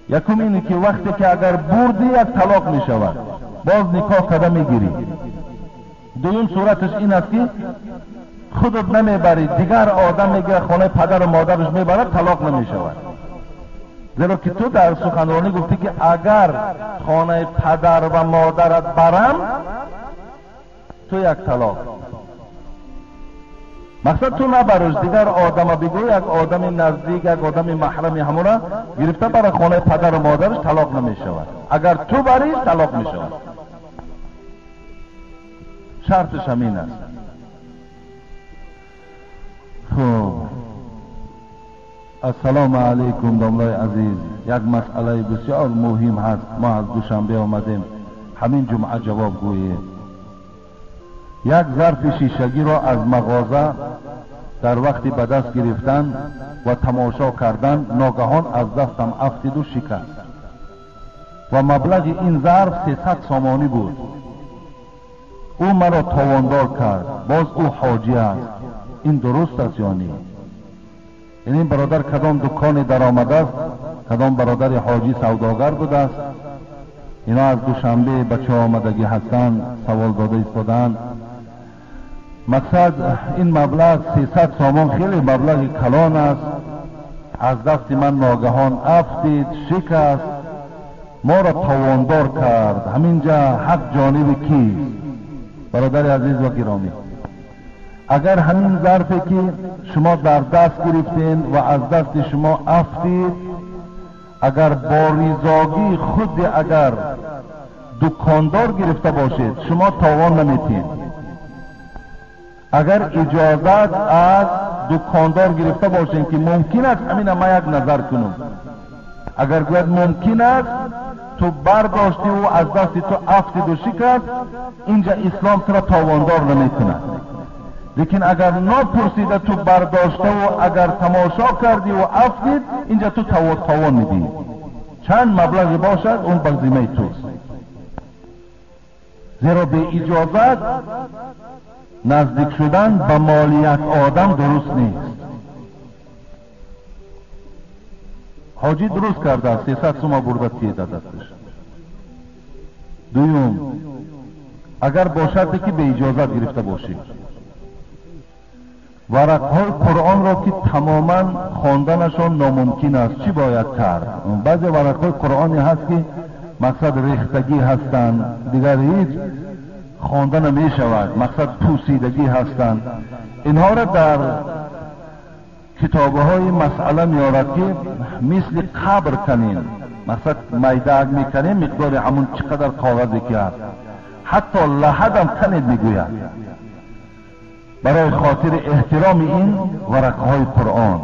یکم اینه که وقتی که اگر بردی یک طلاق می شود، باز نکاح کده میگیری. دوم صورتش این است که خودت نمیبری، دیگر آدم میگه خانه پدر و مادرش میبرد، طلاق نمی شود. زیرا که تو در سخنرانی گفتی که اگر خانه پدر و مادرت برم Ту як талоқ. Мақсад ту набарш, дигар одама бигӯ, як одами наздик, як одами маҳрами ҳамура гирифта бара хонаи падару модараш, талоқ намешавад. Агар ту барӣ, талоқ мешавад. Шарташ ҳамин аст. Хуб, ассалому алайкум, домлаи азиз. Як масъалаи бисёр муҳим ҳаст. Мо аз Душанбе омадем, ҳамин ҷумъа ҷавоб гӯем. Як зарфи шишагиро аз мағоза дар вақти ба даст гирифтан ва тамошо кардан ногаҳон аз дастам афтиду шикаст ва маблағи ин зарф 300 сомонӣ буд. Ӯ маро товондор кард, боз ӯ ҳоҷӣ аст. Ин дуруст аст ё не? Ин бародар кадом дуконе даромадааст, кадом бародари ҳоҷӣ савдогар будааст. Ино аз Душанбе ба чо омадагӣ ҳастанд, савол дода истодаанд. Мақсад ин маблағ 300 сомон хеле маблағи калон аст. Аз дасти ман ногаҳон афтид, шикаст, моро товондор кард. Ҳаминҷа ҳақ ҷониби кист? Бародари азиз ва гиромӣ, агар ҳамин зарфе ки шумо дар даст гирифтен ва аз дасти шумо афтид, агар бо ризогии худи агар дукондор гирифта бошед, шумо товон наметиҳед. Агар иҷозат аз дукондор гирифта бошед ки мумкин аст ҳамина ман як назар кунам, агар гӯяд мумкин аст, ту бардоштиву аз дасти ту афтиду шикаст, инҷа ислом туро товондор намекунад. Лекин агар нопурсида ту бардоштаву агар тамошо кардиву афтид, инҷа ту товон медиҳӣ. Чанд маблағе бошад, он ба зиммаи туст. Зеро беиҷозат наздик шудан ба моли як одам дуруст нест. Ҳоҷӣ дуруст кардааст, 300 сума бурда тиеда дасташ. Дуюм, агар бо шарте ки беиҷозат гирифта бошӣ. Варақҳои Қуръонро ки тамоман хонданашон номумкин аст, чӣ бояд кард? Баъзе варақҳои Қуръоне ҳаст ки мақсад рехтагӣ ҳастанд, дигар ҳеҷ хонда намешавад, мақсад пӯсидагӣ ҳастанд. Инҳоро дар китобҳои масъала меорад ки мисли қабр канем, мақсад майдаак мекунем, миқдори ҳамун чӣ қадар коғазе ки ҳаст, ҳатто лаҳадам канед мегӯяд, барои хотири эҳтироми ин варақҳои Қуръон.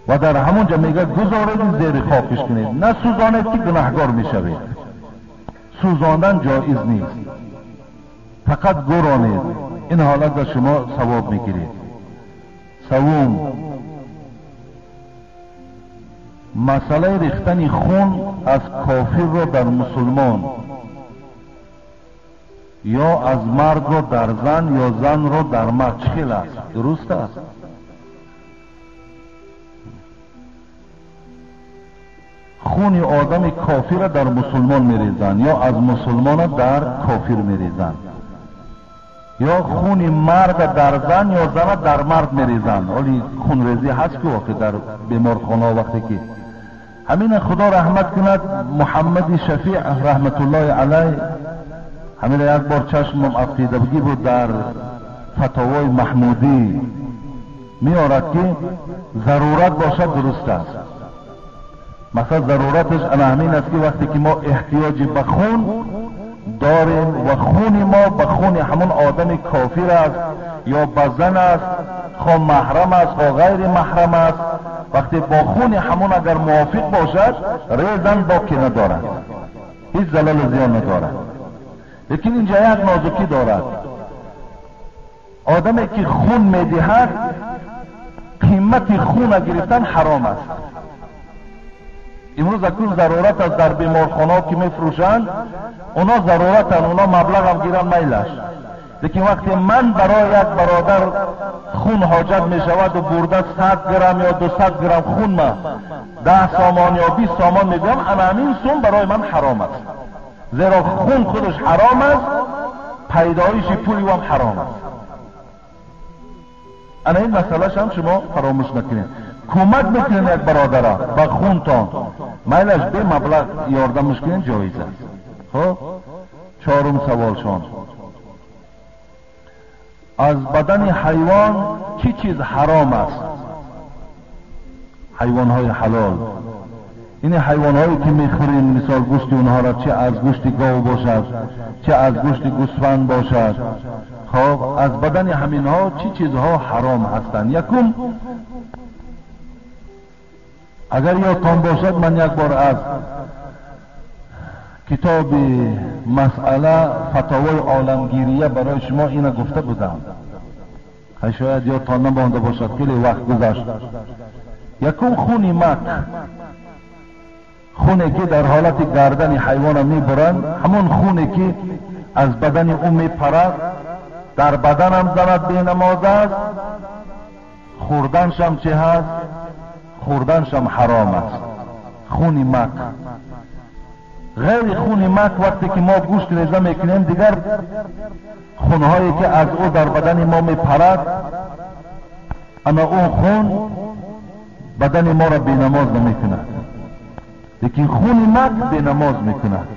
Ва дар ҳамон ҷо мегӯяд гузоред зери хокиш кунед, насӯзонед ки гунаҳгор мешавед. Сӯзондан ҷоиз нест, фақат гуронед. Ин ҳолат ба шумо савоб мегиред. Севум, масъалаи рехтани хун аз кофирро дар мусулмон ё аз мардро дар зан ё занро дар мард чӣ хел аст? Дуруст аст? Хуни одами кофира дар мусулмон мерезанд ё аз мусулмона дар кофир мерезанд, ё хуни марда дар зан ё зана дар мард мерезанд. Оли хунрезӣ ҳаст ку охи дар беморхонаҳо вақте ки ҳамина Худо раҳмат кунад Муҳаммади Шафиъ раҳматуллоҳи алайҳ, ҳамина як бор чашмам афтидагӣ буд дар фатовои Маҳмудӣ меорад ки зарурат бошад дуруст аст. Масалан зарураташ ана ҳамин аст ки вақте ки мо эҳтиёҷи ба хун дорем ва хуни мо ба хуни ҳамон одами кофир аст ё ба зан аст, хо маҳрам аст, хо ғайри маҳрам аст, вақте бо хуни ҳамон агар мувофиқ бошад, резан боке надорад, ҳеҷ залалу зиён надорад. Лекин инҷа як нозукӣ дорад. Одаме ки хун медиҳад, қимати хуна гирифтан ҳаром аст. Имрӯз акун зарурат аст дар беморхонаҳо ки мефурӯшанд, оно заруратанд, оно маблағам гиранд майлаш. Лекин вақте ман барои як бародар хун ҳоҷат мешаваду бурда 100 грамм ё 200 грамм хун ма 10 сомон ё 20 сомон мегӯям, ана ҳамин сум барои ман ҳаром аст. Зеро хун худаш ҳаром аст, пайдоиши пули ӯ ҳам ҳаром аст. Ана ин масъалаш ҳам шумо фаромӯш накунед. Кӯмак мекунед як бародара ба хунтон, майлаш бемаблағ ёрдамаш кунед, ҷоиз аст. Хуб, чорум саволшон. Аз бадани ҳайвон чӣ чиз ҳаром аст? Ҳайвонҳои ҳалол, ин ҳайвонҳое ки мехӯрем, мисол гӯшти онҳоро, чӣ аз гӯшти гов бошад, чӣ аз гӯшти гӯсфанд бошад. Хоб, аз бадани ҳаминҳо чӣ чизҳо ҳаром ҳастанд? Якум, агар ёдтон бошад, ман як бор аз китоби масъала фатовои оламгирия барои шумо ина гуфта будам. Шояд ёдтон намонда бошад, хеле вақт гузашт. Якум, хуни мак, хуне ки дар ҳолати гардани ҳайвона мебуранд, ҳамон хуне ки аз бадани ӯ мепарад, дар баданам занад, бенамоз аст, хӯрданшам чӣ ҳаст? Хӯрданшам ҳаром аст. Хуни мак. Ғайри хуни мак, вақте ки мо гӯшт реза мекунем, дигар хунҳое ки аз ӯ дар бадани мо мепарад, ана он хун бадани моро бенамоз намекунад, лекин хуни мак бенамоз мекунад.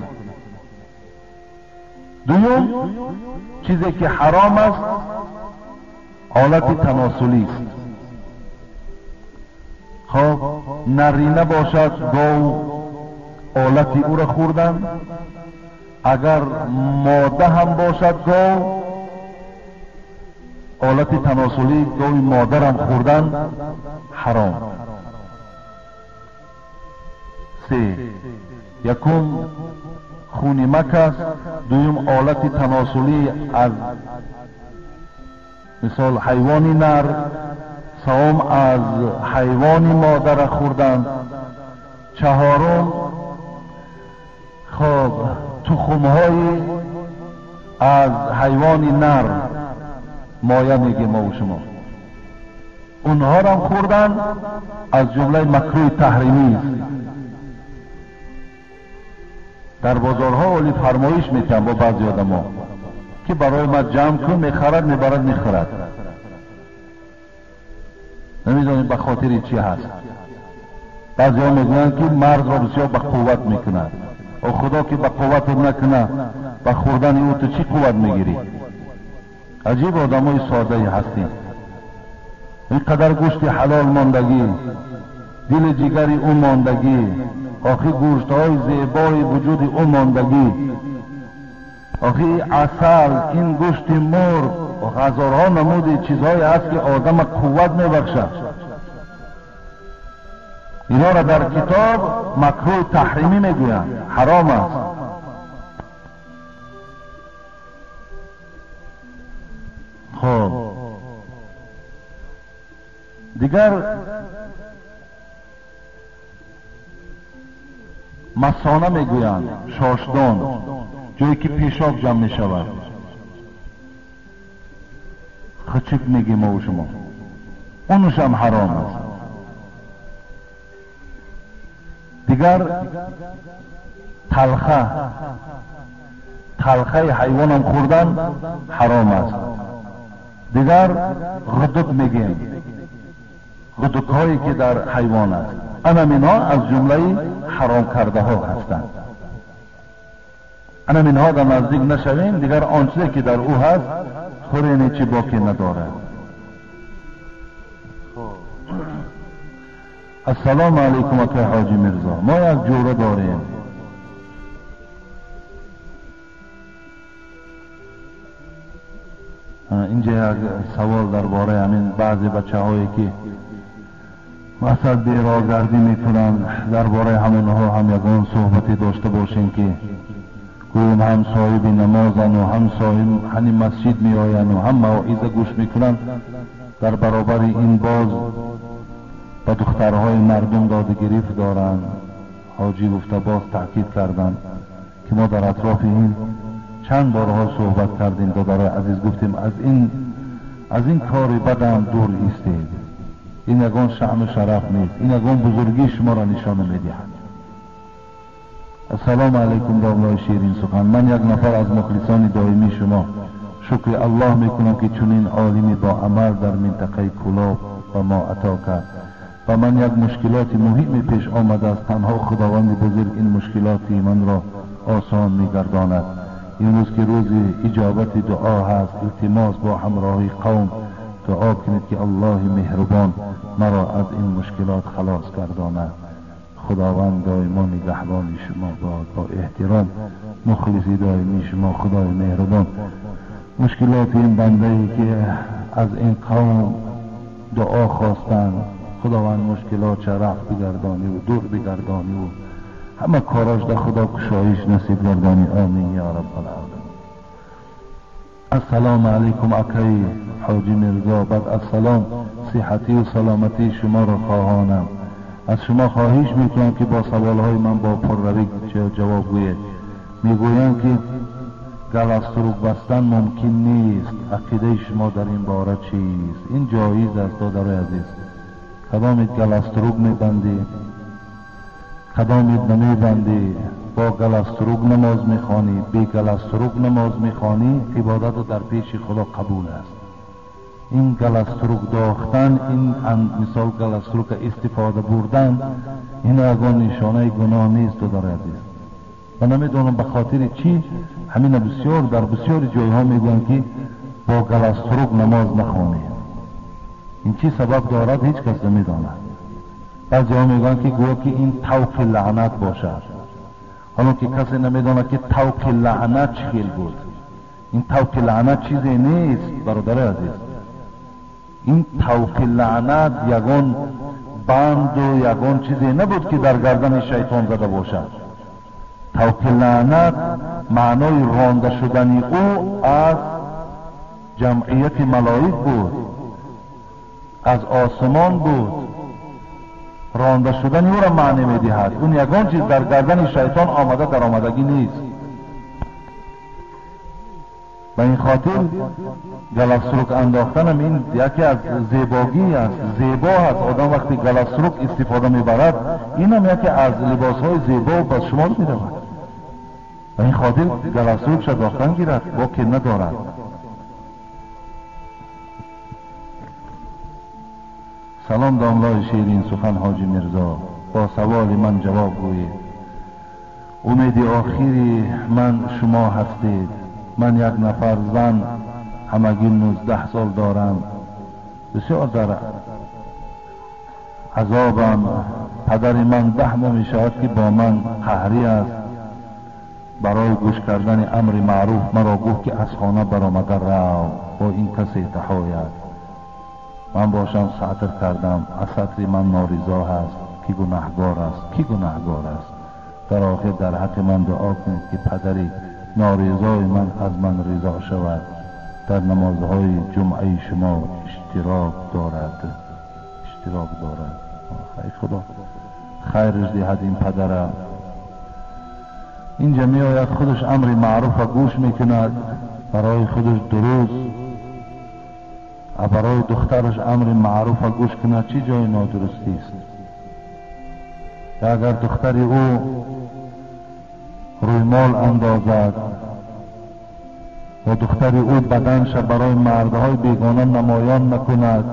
Дуюм чизе ки ҳаром аст, ҳолати таносулист. Хоб, нарина бошад гов, олати ӯро хӯрдан, агар мода ҳам бошад гов, олати таносулӣ гови модарам хӯрдан ҳаром. Се, якум хуни мак аст, дуюм олати таносулӣ аз мисол ҳайвони нар, сеюм аз ҳайвони модара хӯрдан, чаҳорум хоб тухмҳои аз ҳайвони нар, моя мегем мо шумо, онҳорам хӯрдан аз ҷумлаи макрӯҳи таҳримист. Дар бозорҳо оли фармоиш метиҳанд бо баъзи одамо ки барои ма ҷамъ кун, мехарад, мебарад, мехӯрад. Намедонем ба хотири чӣ ҳаст. Баъзеҳо мегӯянд ки мардро бисёр ба қувват мекунад. О худо ки ба қувватат накунад, ба хӯрдани ӯ ту чӣ қувват мегирӣ? Аҷиб одамои соддае ҳастем. Ин қадар гӯшти ҳалол мондагӣ, дили ҷигари ӯ мондагӣ, охи гӯштҳои зебои вуҷуди ӯ мондагӣ, охи асал, ин гӯшти мурғ, ҳазорҳо намуди чизҳое ҳаст ки одама қувват мебахшад. Инҳоро дар китоб макрӯҳи таҳримӣ мегӯянд, ҳаром аст. Хоб, дигар масона мегӯянд, шошдон, ҷое ки пешоб ҷамъ мешавад, хучук мегем мо шумо, онушам ҳаром аст. Дигар талха, талхаи ҳайвонам хӯрдан ҳаром аст. Дигар ғудук мегем, ғудукҳое ки дар ҳайвон аст, анам инҳо аз ҷумлаи ҳаром кардаҳо ҳастанд. Анам инҳо дар наздик нашавем, дигар он чизе ки дар ӯ ҳаст хӯрене чӣ боке надорад. Ассалому алайкум, акай ҳоҷи Мирзо, мо як ҷӯра дорем. Инҷа як савол дар бораи ҳамин баъзе бачаҳое ки масалан берогардӣ мекунанд, дар бораи ҳамонҳо ҳам ягон суҳбате дошта бошем ки гӯем ҳам соҳиби намозанд ва ҳам соҳиби ҳамин масҷид меоянд ва ҳам мавъиза гӯш мекунанд, дар баробари ин боз ба духтарҳои мардум доду гирифт доранд. Ҳоҷӣ гуфта боз таъкид карданд ки мо дар атрофи ин чанд борҳо суҳбат кардем. Додарои азиз, гуфтем аз ин кори бадам дур истед. Ин ягон шаъну шараф нест, ин ягон бузургии шуморо нишон намедиҳад. Ассалому алайкум, домлои ширин сухан. Ман як нафар аз мухлисони доимии шумо. Шукри Аллоҳ мекунам ки чунин олими боамал дар минтақаи Кӯлоб ба мо ато кард. Ба ман як мушкилоти муҳиме пеш омадааст, танҳо Худованди бузург ин мушкилоти манро осон мегардонад. امروز که روز اجابت دعا هست، التماس با همراهی قوم دعا کنید که الله مهربان مرا از این مشکلات خلاص گرداند. خداوند دائما نگهبان شما باد. با احترام مخلصی دائمی شما خدای مهربان مشکلات این بنده ای که از این قوم دعا خواستند، خداوند مشکلات رفع بگردانی و دور بگردانی و همه کاراش در خدا کشایش نصیب گردانی. آمین یا رب العالمین. السلام علیکم اکای حاجی میرزا. بعد از سلام صحتی و سلامتی شما را خواهانم. از شما خواهش میکنم که با سوالهای من با پرروی جواب گویید. میگویند که گلستروک بستن ممکن نیست، عقیده شما در این باره چیست؟ این جایز است دادرای عزیز. کدامید گلستروک میبندی، کدامید نمیبندی، با گلستروک نماز میخوانی، بی گلستروک نماز میخوانی، عبادت در پیش خدا قبول است. این گلستروک داختن، این مثال گلستروک استفاده بردن، این اگه نشانه گناه نیست دادرای عزیز. و نمیدونم به خاطر چی همین بسیار در بسیار جایها میگویند که با گلستروک نماز نخوانید. این چی سبب دارد هیچ کس نمیداند. بعضی ها میگویند که گویا که این طوق لعنت باشد، حالا که کسی نمیداند که طوق لعنت چی خیل بود. این طوق لعنت چیزی نیست برادر عزیز. این طوق لعنت یگان بند و یگان چیزی نبود که در گردن شیطان زده باشد. طوق لعنت معنای رانده شدن او از جمعیت ملائک بود، از آسمان بود. رانده شدن او را معنی میدهد. اون یگان چیز در گردن شیطان آمده در آمدگی نیست. به این خاطر گلستروک انداختن این یکی از زیباگی است، زیبا است. آدم وقتی گلستروک استفاده میبرد، این هم یکی از لباس های زیبا و به شمار میرود. به این خاطر گلستروک انداختن گیرد با که ندارد. سلام داملای شیرین سخن حاجی میرزا، با سوال من جواب گویید. امید آخری من شما هستید. من یک نفر زن همگی 19 سال دارم، بسیار در عذابم. پدر من 10 ماه می شود که با من قهری است. برای گوش کردن امر معروف مرا گفت که از خانه برآمده رو، با این کسی تحایت. من باشم سطر کردم، از سطر من نارضا هست. کی گناهگار است؟ کی گناهگار است؟ در آخر در حق من دعا کنید که پدری نارضای من از من رضا شود. در نمازهای جمعه شما اشتراک دارد، اشتراک دارد. ای خدا خیرش دهد این پدرم. اینجا می آید خودش امر معروف گوش میکند، برای خودش درست، برای دخترش امر معروف گوش کند، چی جای نادرستی است؟ اگر دختری او رویمال اندازد و دختری او بدنش برای مردهای بیگانه نمایان نکند،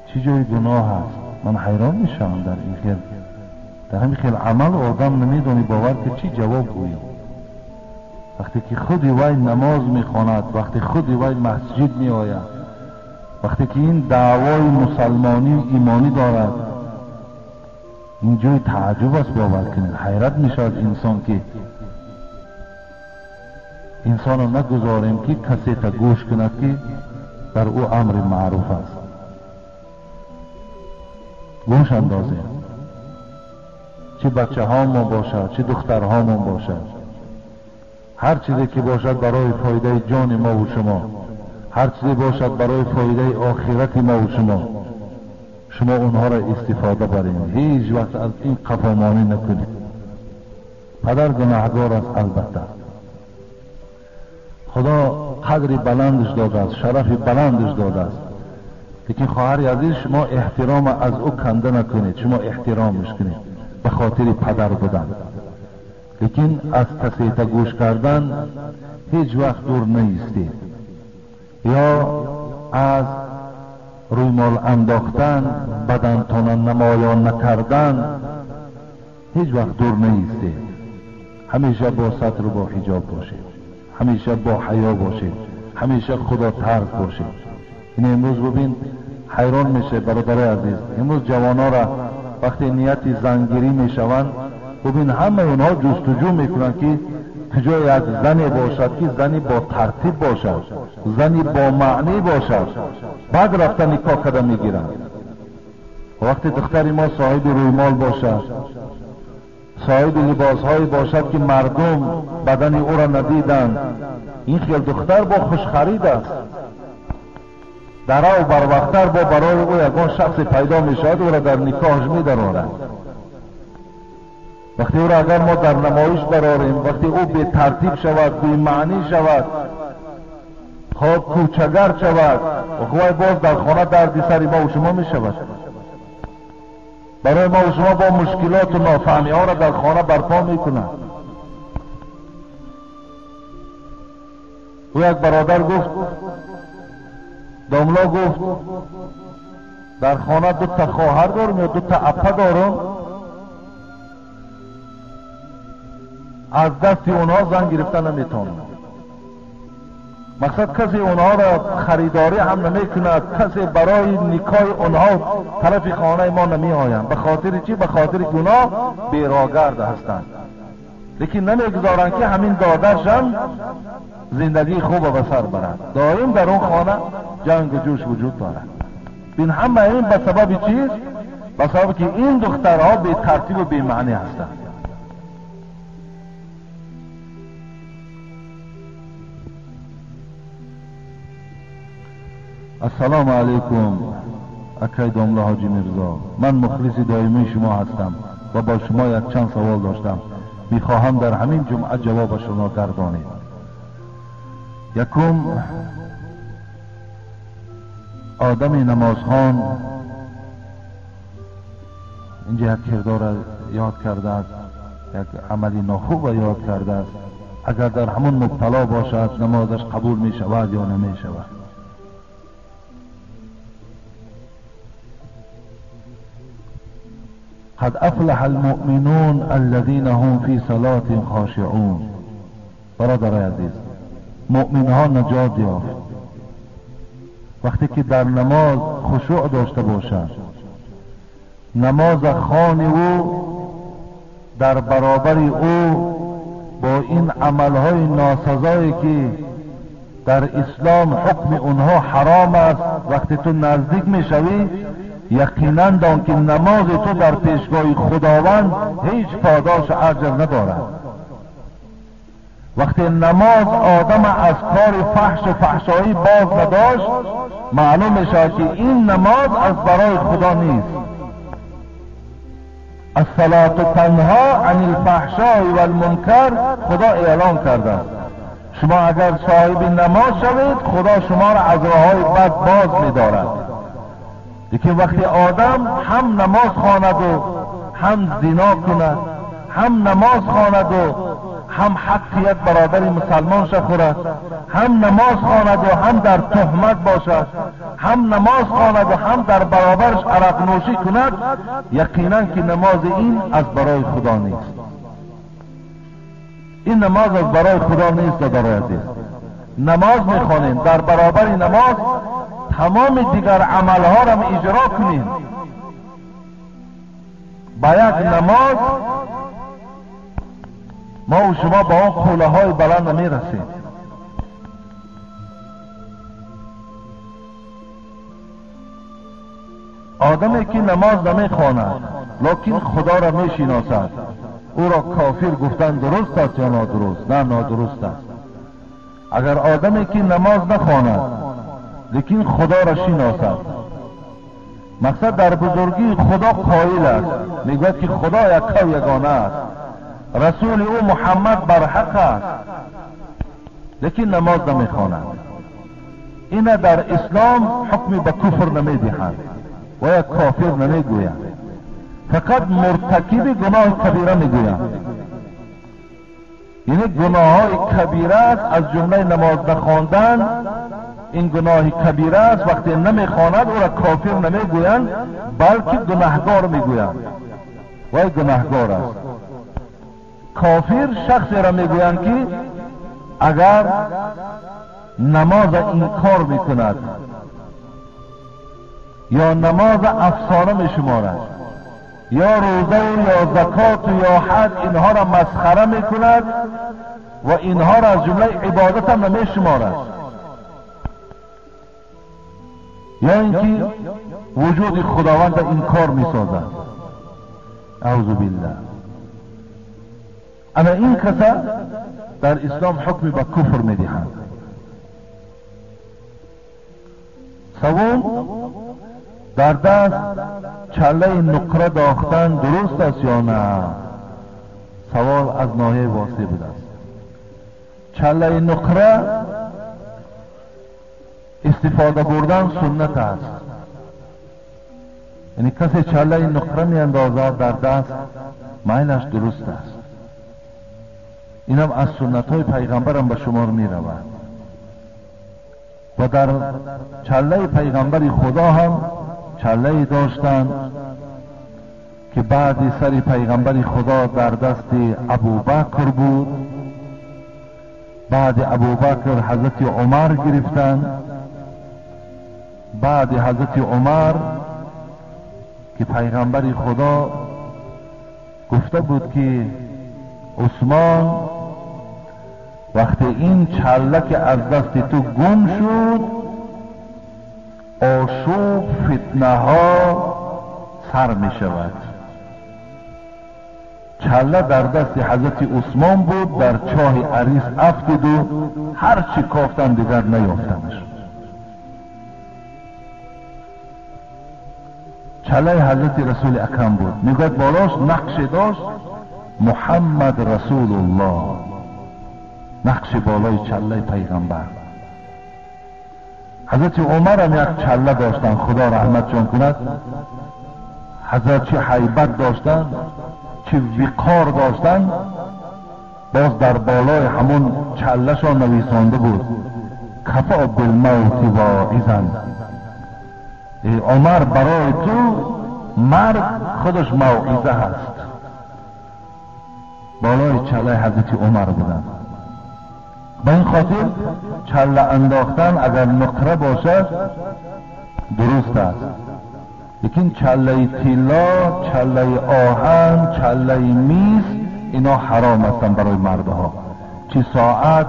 چی جای گناه است؟ من حیران میشم در این خیل، در همین خیل عمل آدم نمیدونی باور که چی جواب گویی. وقتی که خودی وی نماز میخواند، وقتی خودی وی مسجد میآید، وقتی که این دعوای مسلمانی و ایمانی دارد، این جای تعجب است. باور کنید حیرت میشود انسان که انسان را نگذاریم که کسی تا گوش کند که بر او امر معروف است. گوش اندازیم، چه بچه هامون باشد چه دخترهامون باشد، هر چیزی که باشد برای فایده جان ما و شما، هر چیزی باشد برای فایده آخرت ما و شما، شما اونها را استفاده برین. هیچ وقت از این قفامانی نکنید. پدر گناهگار است البته، خدا قدر بلندش داده است، شرف بلندش داده است، لیکن خواهر عزیز شما احترام از او کنده نکنید، شما احترامش کنید به خاطر پدر بودن. لیکن از کسی تا گوش کردن هیچ وقت دور نیستید، یا از رویمال انداختن، بدنتان نمایان نکردن هیچ وقت دور نیستید. ҳамеша бо сатру бо ҳиҷоб бошед, ҳамеша бо ҳаё бошед, ҳамеша худо тарс бошед. Ин имрӯз бубин, ҳайрон мешавед, бародарои азиз. Имрӯз ҷавонора вақте нияти зангирӣ мешаванд, бубин, ҳамаи онҳо ҷустуҷӯ мекунанд, ки куҷо як зане бошад, ки зани бо тартиб бошад, зани бо маънӣ бошад, баъд рафта никоҳ карда мегиранд. Вақте духтари мо соҳиби рӯймол бошад, соҳиби либосҳое бошад, ки мардум бадани ӯро надиданд, ин хел духтар бо хушхарид аст. Дарав барвақттар бо барои ӯ ягон шахсе пайдо мешавад, ӯро дар никоҳаш медарорад. Вақте ӯро агар мо дар намоиш барорем, вақте ӯ бетартиб шавад, бемаънӣ шавад, хоб кӯчагард шавад, вай боз дар хона дарди сари мо шумо мешавад. Барои мо шумо бо мушкилоту нофаҳмиҳоро дар хона барпо мекунад. Ӯ як бародар гуфт, домло гуфт, дар хона дута хоҳар дорам ё дута апа дорам, аз дасти онҳо зан гирифта наметавонам. Мақсад, касе онҳоро харидорӣ ҳам намекунад, касе барои никоҳи онҳо тарафи хонаи мо намеоянд. Ба хотири чӣ? Ба хотири ки онҳо берогард ҳастанд, лекин намегузоранд, ки ҳамин додаршам зиндагии хуба ба сар барад. Доим дар он хона ҷангу ҷӯш вуҷуд дорад. Бин, ҳама ин ба сабаби чист? Ба сабаби ки ин духтарҳо бетартибу бемаънӣ ҳастанд. Ассалому алайкум, акай домла ҳоҷи Мирзо. Ман мухлиси доимии шумо ҳастам ва бо шумо якчанд савол доштам. Мехоҳам дар ҳамин ҷумъа ҷавобашонро гардонед. Якум, одами намозхон инҷа як кирдора ёд кардааст, як амали нохуба ёд кардааст. Агар дар ҳамон мубтало бошад, намозаш қабул мешавад ё намешавад? قد افلح المؤمنون الذين هم في صلاة خاشعون. برادرای عزیز، مؤمن ها نجات یافت وقتی که در نماز خشوع داشته باشند. نماز خوان او در برابر او با این عملهای ناسزایی که در اسلام حکم اونها حرام است، وقتی تو نزدیک میشوی، یقینا دان که نماز تو در پیشگاه خداوند هیچ پاداش اجر ندارد. وقتی نماز آدم از کار فحش و فحشایی باز نداشت، معلوم میشود که این نماز از برای خدا نیست. الصلاة تنها عن الفحشاء والمنکر خدا اعلان کرده است. شما اگر صاحب نماز شوید، خدا شما را از راههای بد باز می‌دارد. لیکن وقتی آدم هم نماز خواند و هم زنا کند، هم نماز خواند و هم حق یک برادر مسلمان خورد، هم نماز خواند و هم در تهمت باشد، هم نماز خواند و هم در برابرش عرق نوشی کند، یقینا که نماز این از برای خدا نیست. این نماز از برای خدا نیست. برای عزیز، نماز میخوانیم، در برابر نماز تمام دیگر عملها را اجرا کنیم. با یک نماز ما و شما با آن قوله های بلند نمیرسیم. آدمی که نماز نمیخواند لکن خدا را میشناسد، او را کافر گفتن درست است یا نادرست؟ نه، نادرست است. اگر آدمی که نماز نخواند لیکن خدا را شناسد، مقصد در بزرگی خدا قائل است، میگوید که خدا یکا و یگانه است، رسول او محمد برحق است، لیکن نماز نمیخواند، این در اسلام حکم به کفر نمیدهند و یک کافر نمیگویند، فقط مرتکب گناه کبیره میگویند. یعنی گناه های کبیره است، از جمله نماز نخواندن این گناه کبیره است. وقتی نمیخواند او را کافر نمیگویند، بلکه گناهگار میگویند. وای گناهگار است. کافر شخصی را میگویند که اگر نماز انکار میکند یا نماز افسانه میشمارد یا روزه و یا زکات و یا حج، اینها را مسخره میکند و اینها را از جمله عبادت هم نمیشمارد، یا اینکه وجود خداوند را انکار میسازد. اعوذ بالله. اما این کسا در اسلام حکم به کفر میدهند. سوم، در دست چله نقره داختن درست است یا نه؟ سوال از ناحیه واسع بوده است. چله نقره استفاده بردن سنت است، یعنی کسی چله نقره می اندازد در دست میلش درست است. اینم از سنت های پیغمبرم به شمار می رود و در چله پیغمبر خدا هم چله داشتند که بعد سر پیغمبر خدا در دست ابوبکر بود، بعد ابوبکر حضرت عمر گرفتند، بعد حضرت عمر که پیغمبر خدا گفته بود که عثمان وقتی این چله که از دست تو گم شد، آشوب فتنه ها سر می شود. چله در دست حضرت عثمان بود، در چاه عریس افتید و هر چی کافتن دیگر نیافتنش. چله حضرت رسول اکرم بود. میگوید بالاش نقش داشت محمد رسول الله، نقش بالای چله پیغمبر. حضرت عمر هم یک چله داشتن، خدا رحمتشان کند. حضرت چه هیبت داشتن، چه وقار داشتن، باز در بالای همون چلهشان نویسانده بود کفا بالموت واعظا. ای عمر، برای تو مرگ خودش موعظه هست. بالای چله حضرت عمر بودن. به این خاطر چله انداختن اگر نقره باشد درست است، لیکن چله طلا، چله آهن، چله میز اینا حرام هستند برای مردها. چی ساعت،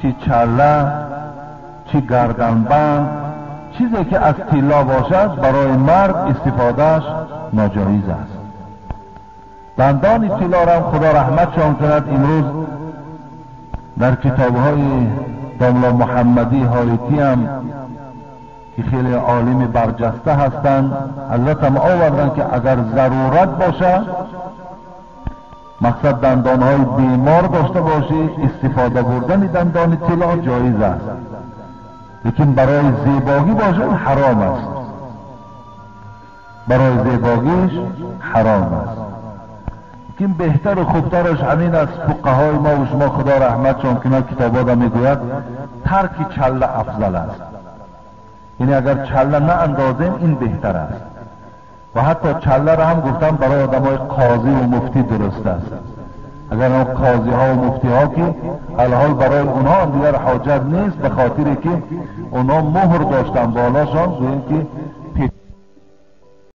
چی چله، چی گردنبند، چیزی که از طلا باشد برای مرد استفادهش ناجایز است. دندان طلا را خدا رحمتشان کند، امروز در کتابهای داملا محمدی حایتی هم که خیلی عالم برجسته هستند، حضرت هم آوردن که اگر ضرورت باشه، مقصد دندانهای بیمار داشته باشی، استفاده بردن دندان طلا جایز است، لیکن برای زیبایی باشه حرام است. برای زیباییش حرام است. لیکن بهتر و خوبترش همین است، فقهای ما و شما خدا رحمتشان کند کتابا میگوید ترک چله افضل است. یعنی اگر چله نه اندازیم این بهتر است. و حتی چله را هم گفتم برای آدمای قاضی و مفتی درست است. اگر اون قاضی ها و مفتی ها که الحال برای اونها هم دیگر حاجت نیست، به خاطر که اونها مهر داشتن بالاشان، گوییم که